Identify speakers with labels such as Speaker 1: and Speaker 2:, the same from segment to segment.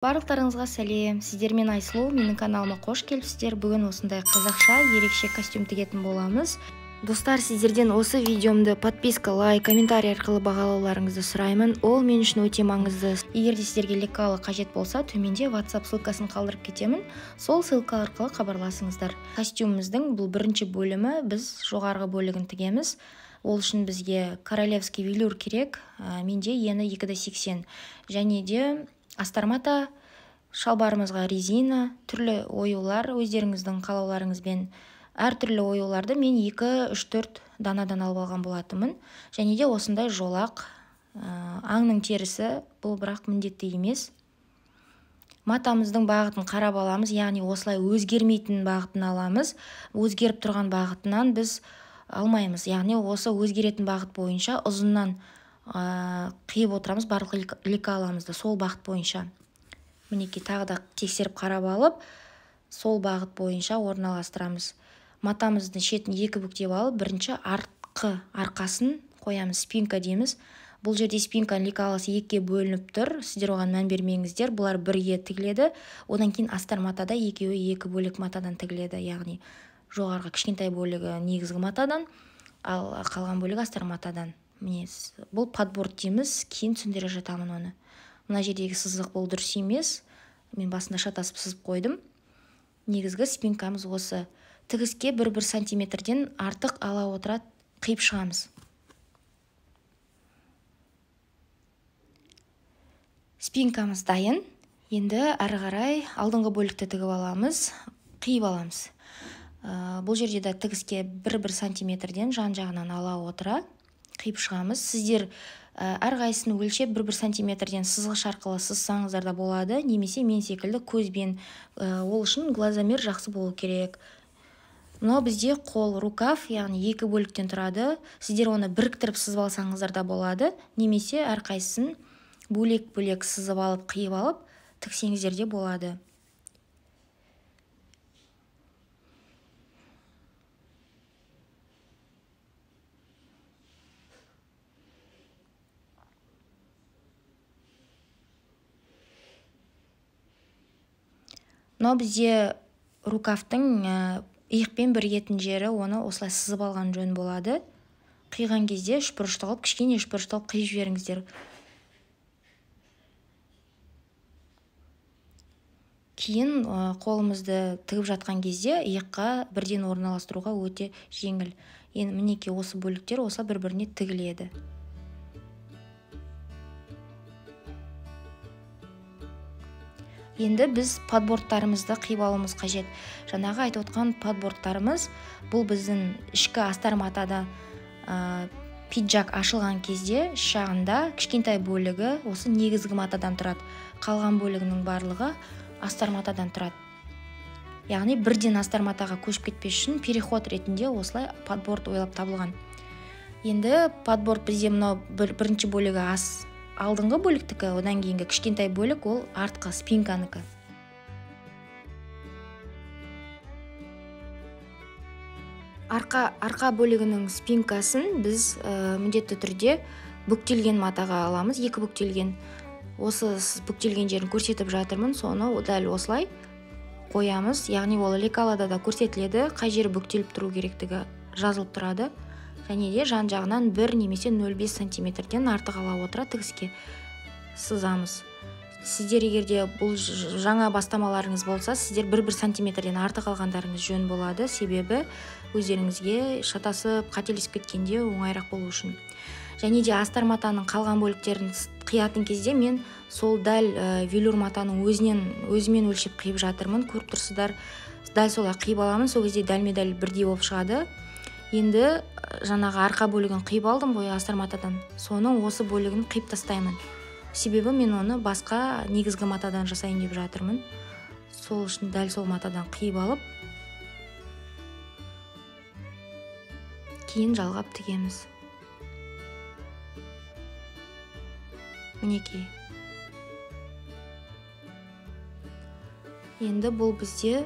Speaker 1: Барлықтарыңызға сәлем, сіздермен Айсұлу, менің каналыма қош келіпсіздер. Бүгін осындай қазақша ерекше костюм тігетін боламыз. Достар, сіздерден осы видеомды подписка, лайк, комментарий арқылы бағалауларыңызды сұраймын. Ол мен үшін өте маңызды. Егер де сіздерге лекалы қажет болса, төменде WhatsApp ссылкасын қалдырып кетемін. Сол ссылка арқылы хабарласыңыздар. Костюміміздің бұл бірінші бөлімі, біз жоғарғы бөлігін тігеміз. Ол үшін бізге королевский велюр керек. Менде ені 2,80. Және де астар мата, шалбарымызға резина, түрлі оюлар, өздеріңіздің қалауларыңызбен әртүрлі оюларды мен 2, 3, 4 данадан алып алған болатынмын. Және де осындай жолақ, аңның терісі, бұл бірақ міндетті емес. Матамыздың бағытын қарап аламыз, яғни осылай өзгермейтін бағытын аламыз. Өзгеріп тұрған бағытынан біз алмаймыз, яғни осы өзгеретін бағыт бойынша ұзыннан қиып отырамыз, барлық лекаламызды сол бағыт бойынша. Мінекей тағы да тексеріп қарап алып, сол бағыт бойынша орналастырамыз. Матамыздың шетін екі бүктеп алып, бірінші артқы арқасын қоямыз, спинка дейміз. Бұл жерде спинканың лекаласы екіге бөлініп тұр, сіздер оған мән бермеңіздер, бұлар бірге тігіледі. Одан кейін астар матада екеуі екі бөлек матадан тігіледі, яғни жоғарғы кішкентай бөлігі негізгі матадан, ал қалған бөлігі астар матадан. Міне, бұл подборт дейміз, кейін түсіндіре жатамын оны. Мына жердегі сызық бұл дұрыс емес, мен басында шатасып сызып қойдым. Негізгі спинкамыз осы. Тігіске 1-1 сантиметрден артық ала отыра қиып шығамыз. Спинкамыз дайын. Енді әрі қарай алдыңғы бөлікті тігіп аламыз, қиып аламыз. Бұл жерде де тігіске 1-1 сантиметрден жан-жағынан ала отыра қиып шығамыз. Сіздер әрқайсысын өлшеп 1-1 сантиметрден сызғыш арқылы сызсаңыздар да болады, немесе мен секілді көзбен. Ол үшін глазомер жақсы болу керек. Мынау бізде қол, рукав, яғни екі бөліктен тұрады. Сіздер оны біріктіріп сызып алсаңыздар да болады, немесе әрқайсысын бөлек-бөлек сызып алып, қиып алып тіксеңіздер де болады. Мынау бізде рукавтың иықпен бірігетін жері, оны осылай сызып алған жөн болады. Қиған кезде үшбұрышты қылып, кішкене үшбұрышты қылып қиып жіберіңіздер. Кейін қолымызды тігіп жатқан кезде иыққа бірден орналастыруға өте жеңіл. Енді мінекей осы бөліктер осылай бір-біріне тігіледі. Енді біз подборттарымызды қиып алуымыз қажет. Жаңағы айтып отқан подборттарымыз бұл біздің ішкі астар матада пиджак ашылған кезде іш жағында кішкентай бөлігі осы негізгі матадан тұрады. Қалған бөлігінің барлығы астар матадан тұрады. Яғни бірден астар матаға көшіп кетпес үшін переход ретінде осылай подборт ойлап табылған. Енді подборт бізде мынау бірінші бөлігі алдыңғы бөліктікі, одан кейінгі кішкентай бөлік ол артқы спинканікі. Арқа бөлігінің спинкасын біз міндетті түрде бүктелген матаға аламыз, екі бүктелген. Осы бүктелген жерін көрсетіп жатырмын, соны дәл осылай қоямыз. Яғни ол лекалада да көрсетіледі, қай жері бүктеліп тұру керектігі жазылып тұрады. Және де жан-жағынан 1 немесе 0,5 сантиметрден артық ала отыра тігіске сызамыз. Сіздер егер де бұл жаңа бастамаларыңыз болса, сіздер 1-1 сантиметрден артық алғандарыңыз жөн болады, себебі өздеріңізге шатасып, қателесіп кеткенде оңайырақ болу үшін. Және де астар матаның қалған бөліктерін қиятын кезде мен сол дәл велюр матаның өзімен өлшеп қиып жатырмын. Көріп тұрсыздар, дәл солай қиып аламын, сол кезде дәлме-дәл бірдей болып шығады. Енді жаңағы арқа бөлігін қиып алдым ғой астар матадан, соның осы бөлігін қиып тастаймын. Себебі мен оны басқа негізгі матадан жасайын деп жатырмын. Сол үшін дәл сол матадан қиып алып, кейін жалғап тігеміз. Мінекей. Енді бұл бізде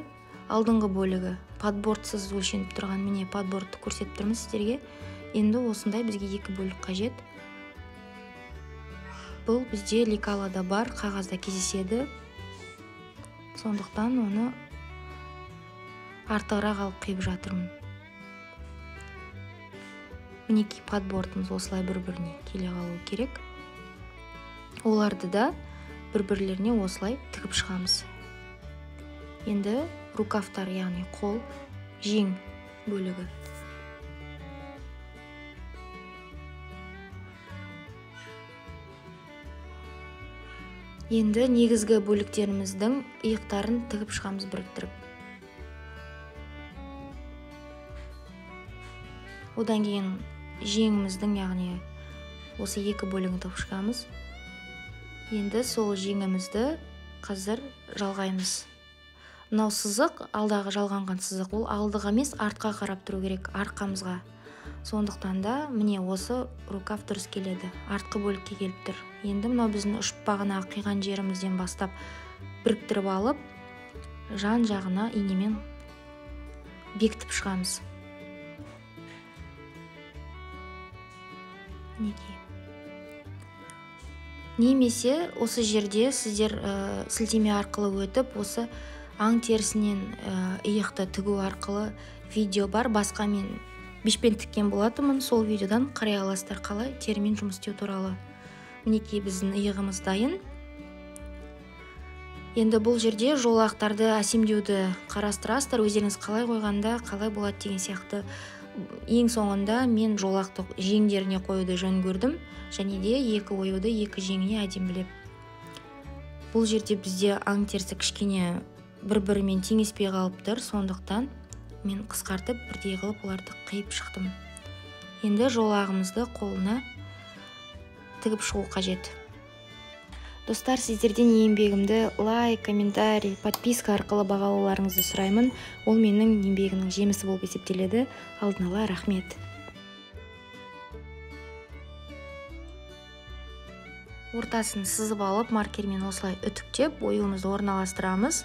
Speaker 1: алдыңғы бөлігі подбортсыз өлшеніп тұрған. Міне подбортты көрсетіп тұрмын сіздерге. Енді осындай бізге екі бөлік қажет. Бұл бізде лекалада бар, қағазда кездеседі. Сондықтан оны артығырақ алып қиып жатырмын. Мінекей подбортымыз осылай бір-біріне келе қалуы керек. Оларды да бір-бірлеріне осылай тігіп шығамыз. Енді рукавтар, яғни қол, жең бөлігі. Енді негізгі бөліктеріміздің иықтарын тігіп шығамыз біріктіріп. Одан кейін жеңіміздің, яғни осы екі бөлігін тігіп шығамыз. Енді сол жеңімізді қазір жалғаймыз. Мынау сызық, алдағы жалғанған сызық, ол алдыға емес, артқа қарап тұру керек, арқамызға. Сондықтан да міне осы рукав дұрыс келеді, артқы бөлікке келіп тұр. Енді мынау біздің ұшып бағана қиған жерімізден бастап біріктіріп алып, жан жағына инемен бекітіп шығамыз. Мінекей. Немесе осы жерде сіздер сілтеме арқылы өтіп, осы аң терісінен иықты тігу арқылы видео бар, басқа мен бишпен тіккен болатынмын, сол видеодан қарай аласыздар қалай терімен жұмыс істеу туралы. Мінекей біздің иығымыз дайын. Енді бұл жерде жолақтарды әсемдеуді қарастырасыздар, өздеріңіз қалай қойғанда қалай болады деген сияқты. Ең соңында мен жолақты жеңдеріне қоюды жөн көрдім, және де екі оюды екі жеңіне әдемілеп. Бұл жерде бізде аң терісі кішкене бір-бірімен теңеспей қалып тұр, сондықтан мен қысқартып бірдей қылып оларды қиып шықтым. Енді жолағымызды қолына тігіп шығу қажет. Достар, сіздерден еңбегімді лайк, комментарий, подписка арқылы бағалауларыңызды сұраймын. Ол менің еңбегімнің жемісі болып есептеледі. Алдын ала рахмет. Ортасын сызып алып, маркермен осылай үтіктеп, оюымызды орналастырамыз.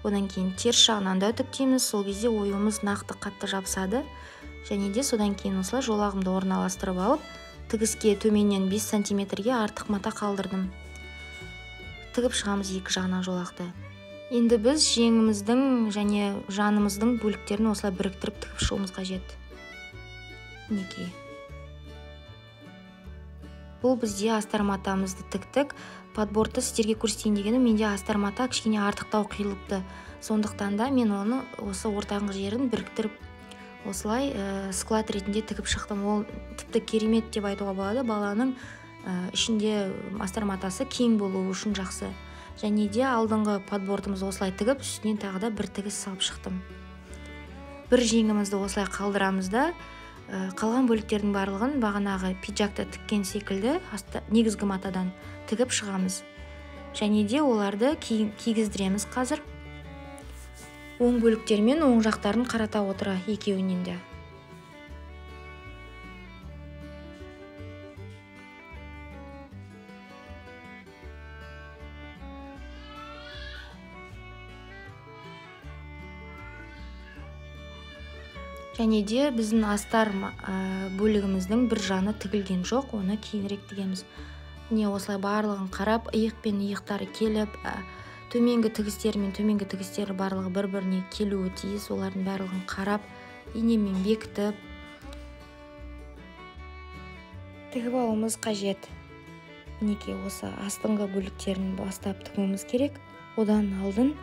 Speaker 1: Одан кейін теріс жағынан да үтіктейміз. Сол кезде оюымыз нақты қатты жабысады. Және де содан кейін осылай жолағымды орналастырып алып, тігіске төменнен 5 сантиметрге артық мата қалдырдым. Тігіп шығамыз екі жағынан жолақты. Енді біз жеңіміздің және жанымыздың бөліктерін осылай біріктіріп тігіп шығуымыз қажет. Мінекей. Бұл бізде астар матамызды тіктік. Подборты сіздерге көрсетейін дегенім, менде астар мата кішкене артықтау қиылыпты. Сондықтан да мен оны осы ортаңғы жерін біріктіріп осылай склад ретінде тігіп шықтым. Ол тіпті керемет деп айтуға болады. Баланың ішінде астар матасы кең болуы үшін жақсы. Және де алдыңғы подбортымызды осылай тігіп, үстінен тағы да бір тігіс салып шықтым. Бір жеңімізді осылай қалдырамыз да, қалған бөліктердің барлығын бағанағы пиджакты тіккен секілді негізгі матадан тігіп шығамыз. Және де оларды кигіздіреміз қазір. Оң бөліктермен оң жақтарын қарата отыра екеуінен де. Және де біздің астар бөлігіміздің бір жаны тігілген жоқ, оны кейінірек тігеміз. Міне осылай барлығын қарап, иық пен иықтары келіп, төменгі тігістері мен төменгі тігістері барлығы бір-біріне келуі тиіс. Олардың барлығын қарап, инемен бекітіп тігіп алуымыз қажет. Мінекей осы астыңғы бөліктерін бастап тігуіміз керек. Одан алдын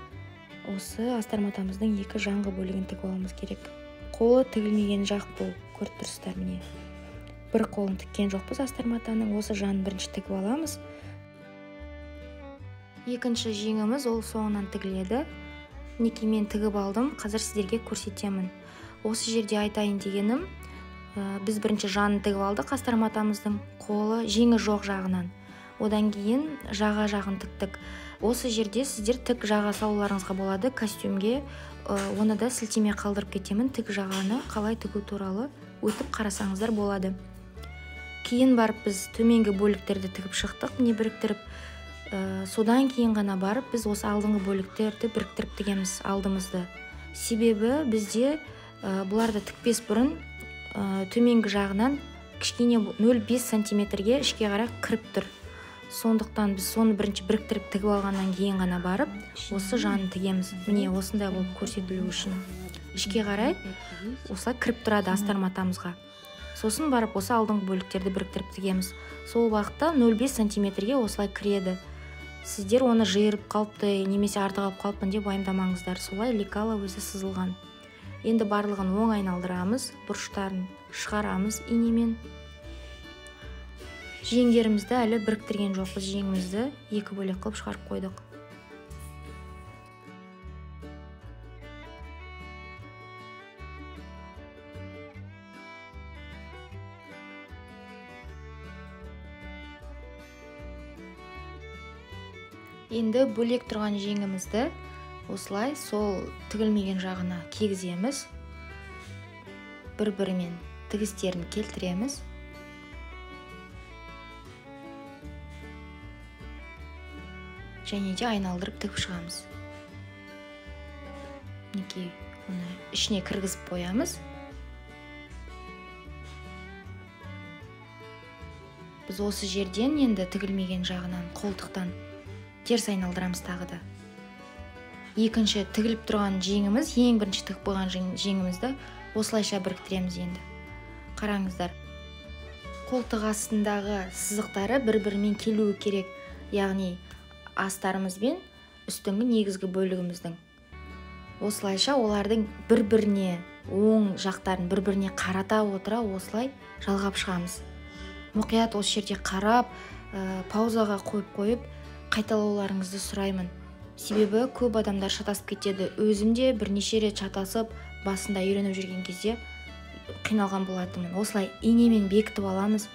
Speaker 1: осы астар матамыздың екі жаңғы бөлігін тігіп алуымыз керек. Қолы тігілмеген жақ бұл, көріп тұрсыздар міне. Бір қолын тіккен жоқпыз астар матаның, осы жағын бірінші тігіп аламыз. Екінші жеңіміз ол соңынан тігіледі. Мінекей мен тігіп алдым, қазір сіздерге көрсетемін. Осы жерде айтайын дегенім, біз бірінші жанын тігіп алдық астар матамыздың қолы жеңі жоқ жағынан. Одан кейін жаға жағын тіктік. Осы жерде сіздер тік жаға салуларыңызға болады костюмге. Оны да сілтеме қалдырып кетемін, тік жағаны қалай тігу туралы өтіп қарасаңыздар болады. Кейін барып біз төменгі бөліктерді тігіп шықтық, міне біріктіріп. Содан кейін ғана барып біз осы алдыңғы бөліктерді біріктіріп тігеміз алдымызды. Себебі бізде бұларды тікпес бұрын төменгі жағынан кішкене 0,5 сантиметрге ішке қарай кіріп тұр. Сондықтан біз соны бірінші біріктіріп тігіп алғаннан кейін ғана барып осы жанын тігеміз. Міне осындай болып көрсетілу үшін ішке қарай осылай кіріп тұрады астар матамызға. Сосын барып осы алдыңғы бөліктерді біріктіріп тігеміз. Сол уақытта 0,5 сантиметрге осылай кіреді. Сіздер оны жиырып қалыпты немесе артық алып қалыппын деп уайымдамаңыздар. Солай лекала өзі сызылған. Енді барлығын оң айналдырамыз, бұрыштарын шығарамыз инемен. Жеңдерімізді әлі біріктірген жоқпыз, жеңімізді екі бөлек қылып шығарып қойдық. Енді бөлек тұрған жеңімізді осылай сол тігілмеген жағына кигіземіз. Бір-бірімен тігістерін келтіреміз. Және де айналдырып тігіп шығамыз. Мінекей, оны ішіне кіргізіп қоямыз. Біз осы жерден енді тігілмеген жағынан қолтықтан теріс айналдырамыз тағы да. Екінші тігіліп тұрған жеңіміз, ең бірінші тігіп қойған жеңімізді осылайша біріктіреміз енді. Қараңыздар, қолтық астындағы сызықтары бір-бірімен келуі керек, яғни астарымыз бен үстіңгі негізгі бөлігіміздің. Осылайша олардың бір-біріне оң жақтарын бір-біріне қарата отыра осылай жалғап шығамыз. Мұқият осы жерде қарап, паузаға қойып қайталауларыңызды сұраймын. Себебі көп адамдар шатасып кетеді. Өзім де бірнеше рет шатасып, басында үйреніп жүрген кезде қиналған болатынмын. Осылай инемен бекітіп аламыз,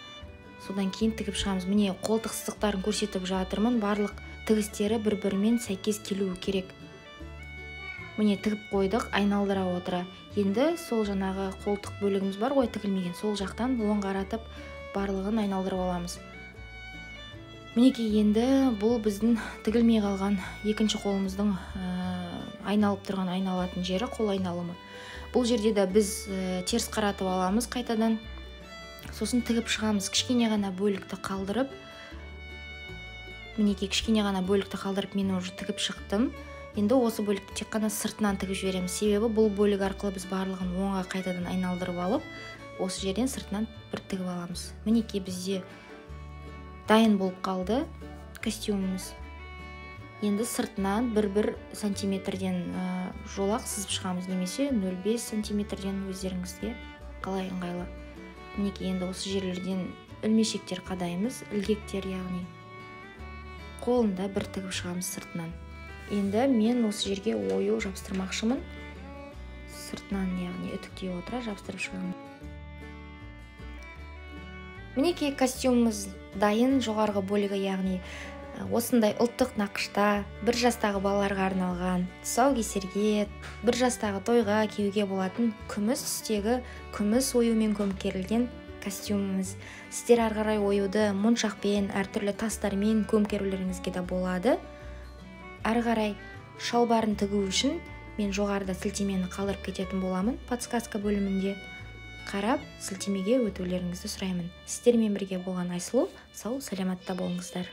Speaker 1: содан кейін тігіп шығамыз. Міне қолтық сызықтарын көрсетіп жатырмын. Барлық тігістері бір-бірімен сәйкес келуі керек. Міне тігіп қойдық, айналдыра отыра. Енді сол жаңағы қолтық бөлігіміз бар ғой тігілмеген, сол жақтан оң қаратып барлығын айналдырып аламыз. Мінекей енді бұл біздің тігілмей қалған екінші қолымыздың айналып тұрған айналатын жері, қол айналымы. Бұл жерде де біз теріс қаратып аламыз қайтадан. Сосын тігіп шығамыз. Кішкене ғана бөлікті қалдырып, мінекей кішкене ғана бөлікті қалдырып мен уже тігіп шықтым. Енді осы бөлікті тек қана сыртынан тігіп жібереміз. Себебі бұл бөлік арқылы біз барлығын оңға қайтадан айналдырып алып, осы жерден сыртынан бір тігіп аламыз. Мінекей бізде дайын болып қалды костюміміз. Енді сыртынан 1-1 сантиметрден жолақ сызып шығамыз, немесе 0,5 сантиметрден, өздеріңізге қалай ыңғайлы. Мінекей енді осы жерлерден ілмешектер қадаймыз, ілгектер яғни. Қолында бір тігіп шығамыз сыртынан. Енді мен осы жерге ою жабыстырмақшымын. Сыртынан яғни үтіктей отыра жабыстырып шығамын. Мінекей костюміміз дайын, жоғарғы бөлігі яғни осындай ұлттық нақышта бір жастағы балаларға арналған тұсаукесерге, бір жастағы тойға киюге болатын күміс түстегі күміс оюмен көмкерілген костюміміз. Сіздер ары қарай оюды моншақпен, әртүрлі тастармен көмкерулеріңізге де болады. Ары қарай шалбарын тігу үшін мен жоғарыда сілтемені қалдырып кететін боламын, подсказка бөлімінде. Қарап сілтемеге өтулеріңізді сұраймын. Сіздермен бірге болған Айсұлу, сау саламатта болыңыздар.